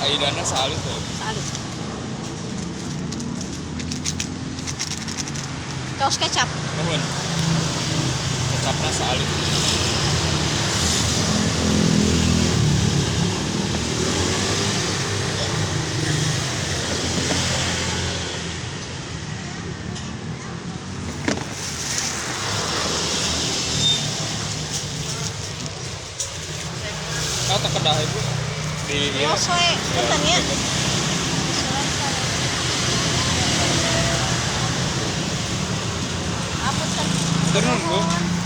Aidana saalit tuh. Saalit. Saus kecap. Nuhun. Kecapna saalit. Ah, tak kedah ibu. Di Los we, punten ya. Apunten. Turun, Bu.